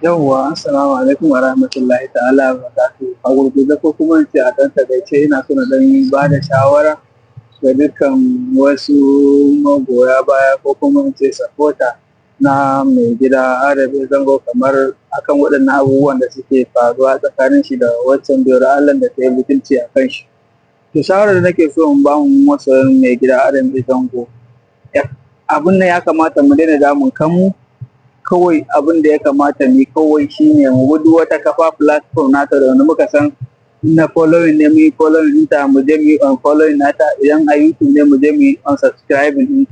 Yawwa, assalamu alaikum wa rahmatullahi ta'ala wa barakatuhu. A gurguje ko kuma in ce a ɗan taƙaice, ina so na ɗan ba da shawara ga dukkan wasu magoya baya ko kuma in ce supporter na mai gida Adam Zango, kamar akan waɗannan abubuwan da suke faruwa tsakanin shi da waccan baiwar Allah da ta yi butulci a kan shi. To, shawarar da nake so in ba mu masoyan mai gida Adam Zango, abin nan ya kamata mu daina damun kanmu. Kawai abin da ya kamata mu kawai shine mu bi duk wata kafa, platform nata da wanda muka san na following ne, mu yi following ɗinta, mu je mu yi unfollowing nata. Idan a YouTube ne, mu je mu yi unsubscribing ɗin.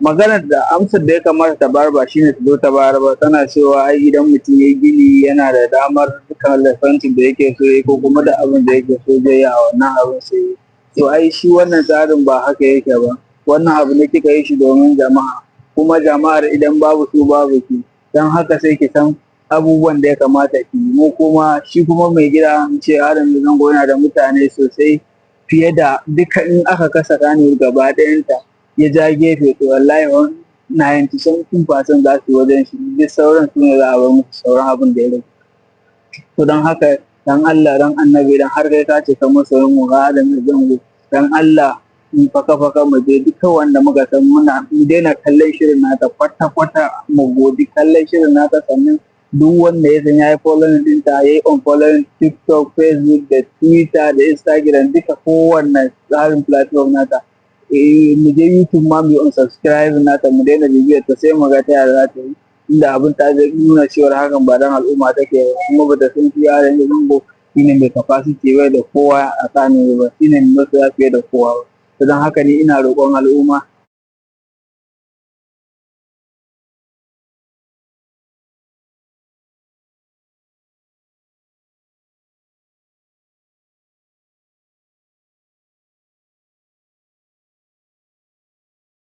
Maganar da amsar da ya kamata ta bayar ba shine ta zo ta bayar ba tana cewa ai idan mutum ya yi gini yana da damar dukkan fentin da yake so yi ko kuma da abin da yake so zai yi a wannan abin sai. To, ai shi wannan tsarin ba haka yake ba. Wannan abu ne kika yi shi domin jama'a, kuma jama'ar idan babu su babu ki. Don haka sai ki san abubuwan da ya kamata ki yi. Mu kuma, shi kuma mai gida, in ce Adam Zango, yana da mutane sosai fiye da duka. In aka kasa Kano gaba ɗayanta ya ja gefe, to wallahi 90 something percent za su yi wajen shi, duk sauran su ne za a bar musu sauran abin da ya rage. To, don haka, dan Allah dan Annabi, dan har kai ka ce ka masoyin mu ga Adam Zango, dan Allah in faka faka mu je duka wanda muka san muna, mu daina kallon shirin nata kwata kwata, mu godi kallon shirin nata. Sannan duk wanda ya san yayi following ɗinta, yayi unfollowing TikTok, Facebook da Twitter da Instagram, duka kowanne tsarin platform nata. Eh, mu je YouTube ma mu yi unsubscribe nata, mu daina bibiyar ta, sai mu ga ta yaya za ta yi, inda abin ta nuna cewar hakan ba dan al'umma take ba, kuma bata san shi Adam Zango shine mai capacity bai da kowa a Kano ba, shine mai masoya fiye da kowa ba. To, don haka ni ina roƙon al'umma